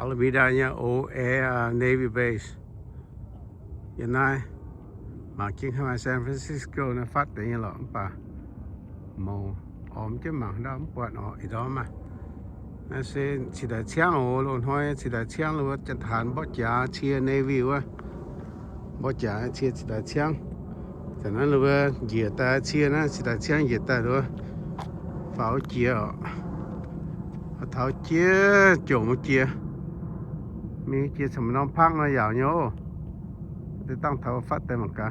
Alameda ເນຍ ໂອ ເອ ເນວີ ເບສ ເຫັນໄໝ? ມາກິນເຂົ້າມາ San Francisco ນະ ຟັດແຕ່ນີ້ຫຼອກປາ ໂມ ອອມຈະໝາງດຳປວດອອກອີດອມມາ ນະເຊ ຊິໄດ້ຊຽງ ໂອ ໂລນຮອຍ ຊິໄດ້ຊຽງ ຫຼືວ່າຈະຖານບໍ່ຈາເຊຍ ເນວີ ວະ ບໍ່ຈາເຊຍ ຊິໄດ້ຊຽງ ສະນັ້ນ ຫຼືວ່າເຢຍຕາເຊຍນະ ຊິໄດ້ຊຽງເຢຍຕາ ຫຼືວ່າ ເຝົ້າເຈຍ ເອົາເທົາເຈຍ ໂຈມເຈຍ ມີເຈຍສຳນອງພັກນະ ຢາວໂຍ ແຕ່ຕັ້ງເທົາຟັດແຕ່ມັນກະ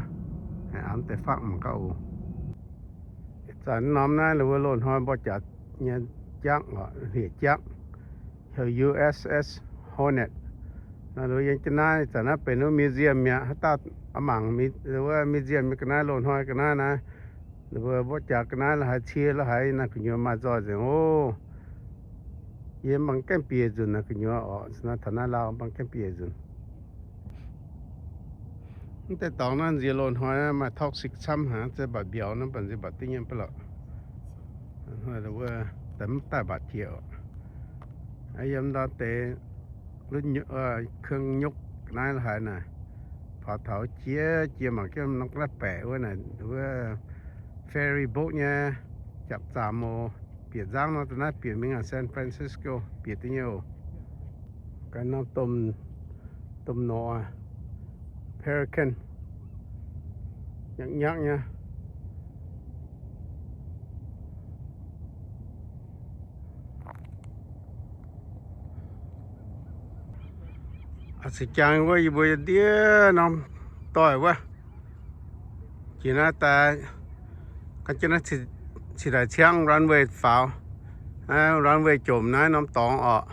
ໃຫ້ອາມແຕ່ຟັກມັນກະໂອ ຈານນ້ອມນາ ຫຼືວ່າໂລນຮອຍບໍ່ຈັດ ຍາຈັກ ເຫຍຈັກ ເຮົາ ຢູເອັສເອັສ Hornet ນະ ຫຼືວ່າຍັງຈະນາ ຈານນະເປັນ Museum ເມຍ ຫາຕາອາມັງ ມີ ຫຼືວ່າ Museum ກະນາ ໂລນຮອຍກະນານະ ຫຼືວ່າບໍ່ຈັກກະນາ ລະຫາຍເຊຍ ລະຫາຍນະ ກະຍວມາຈອຍ ໂອ ເຢມັງແກມປີຈຸນນະ ກະຍວອອກສະນະ ຖານະລາວ ມັງແກມປີຈຸນ ແຕ່ຕອນນັ້ນ ເຢໂລນຮອຍມາທອກຊິກຊ້ຳຫາ ແຕ່ບາດບຽວນຳປັນຊິບາດຕິຍາມປະລະ ຮອຍລະເວີ ແຕ່ມັນຕາຍບາດຈຽວ ອາຍຳດາເຕ ລຸນ ເອີ ເຄື່ອງຍົກນາຍລະຫາຍນະ ພາເທົາເຈຍ ເຈຍໝາກແກ້ວນອກລະແປເວີນະ ເວີ ferry boat ເນຍ ຈັບສາມໂມ ປຽດຈັງເນາະ ຕອນນັ້ນປຽດມີງານ San Francisco ປຽດຕິໂຍ ການນ້ຳຕົ້ມ ຕົ້ມໜໍ Pelican ຍັກໆ ເນຍ ອາດຊິຈັງເວີຍ ບໍ່ເດຍນ້ອງ ຕ່ອຍເວີຍ ຈີນາຕາ ຄັນຈີນາຊິ ຊິໄດ້ຊຽງ runway ຟາວ ເອີ runway ຈົມນາຍນ້ຳຕອງອອກ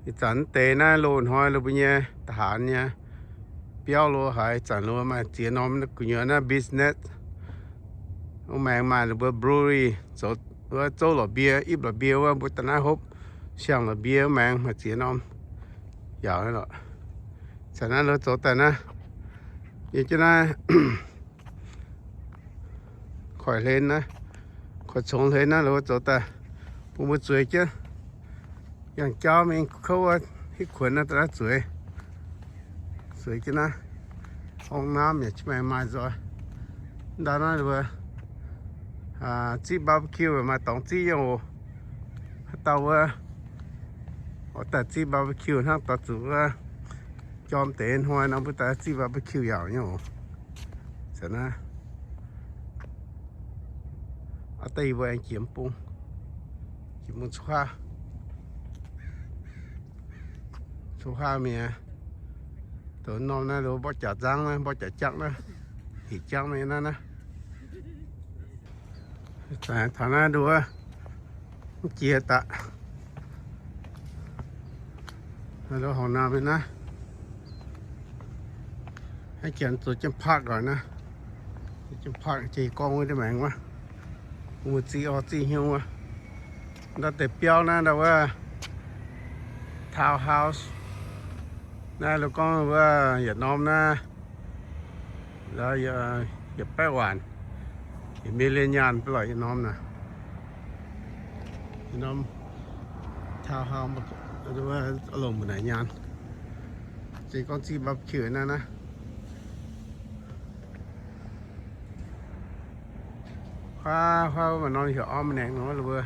ອີສານເຕນາໂລນຮອຍ ລະບຸເຍ ທະຫານເຍ ປຽວໂລຫາຍ ຈັນໂລມາເຈຍນ້ອມ ກຸຍອນາ business ໂອແມງມາ ລະເບີ brewery ໂສ ເວີໂຈລະເບຍ ອິບລະເບຍ ເວີບຸຕະນາຮົບ ຊຽງລະເບຍ ແມງມາເຈຍນ້ອມ ຢາວເນາະ ສະນັ້ນໂລໂຈແຕ່ນະ ເຢຈະນາ ຂ້ອຍເຫັນນະ ຂ້ອຍຊົງເຫັນນະ ໂລໂຈແຕ່ ຜູ້ມາຊ່ວຍເຈົ້າ ຢ່າງເຈົ້າແມ່ນເຂົາວ່າເຮັດຄວນນະຕະຫຼາດສວຍ ສວຍຈິນນະ ຫ້ອງນ້ຳ ຢາກຊິແມ່ນມາຊອຍ ດານນັ້ນເວີ ອາ ຈີບາບີຄິວ ມາຕ້ອງຈີຢອງໂອ ຕາເວີ ອອຕາຈີບາບີຄິວ ທັງຕາຈູເວີ ຈອມເຕນຫ້ອຍນຳບຸຕາຈີບາບີຄິວຢາວໂຍ ສະນະ ອາໄຕເວີ ແອງຈຽມປຸງ ຈຽມປຸງສຸຂາ ສຸຂາເມຍ ໂຕນອມນະ ໂດບໍ່ຈາຈັງນະ ບໍ່ຈາຈັກນະ ຫີຈັກນະ ນັ້ນນະ ແຕ່ຖານະດູ ເຈຍຕະ ແລ້ວຫ້ອງນ້ຳນີ້ນະ ໃຫ້ຂຽນໂຕຈຳພາກກ່ອນນະ ຈຳພາກເຈກອງໄວ້ໄດ້ແມງວະ ມູຈີອອຈີຫິວວະ ດາແຕ່ປຽວນະ ດາເວີ townhouse ນະ ແລ້ວກໍເວີ ຫຍາດນ້ອມນະ ລະຢາ ຢາແປ້ວຫວານ ເມເລຍນຍານປະຫຼອຍຍານ້ອມນະ ຍານ້ອມ ທາວເຮົາ ຫຼືວ່າອາລົມບຸນນາຍານ ເຈກອນຈີບາບີຄິວນັ້ນນະ ພາ ພາມານອນເຫືອອ້ອມແນງເນາະ ຫຼືວ່າ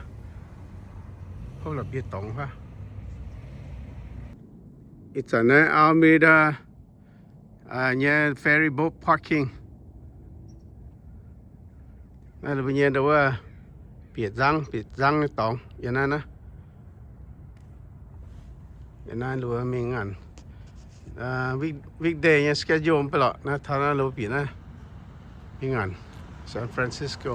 ພວກລະເບຍຕົງພາ It's an Alameda ອາ near ferry boat parking ນະ ລະເບຍ ເຍ ດາເວີ ປຽດຈັງ ປຽດຈັງຕອງ ຢ່າງນັ້ນນະ ຢ່າງນັ້ນ ຫຼືວ່າມີງານ ອາ week weekday ເຍ schedule ໄປເລາະນະ ທາງນັ້ນ ລະເບຍ ນະ ມີງານ San Francisco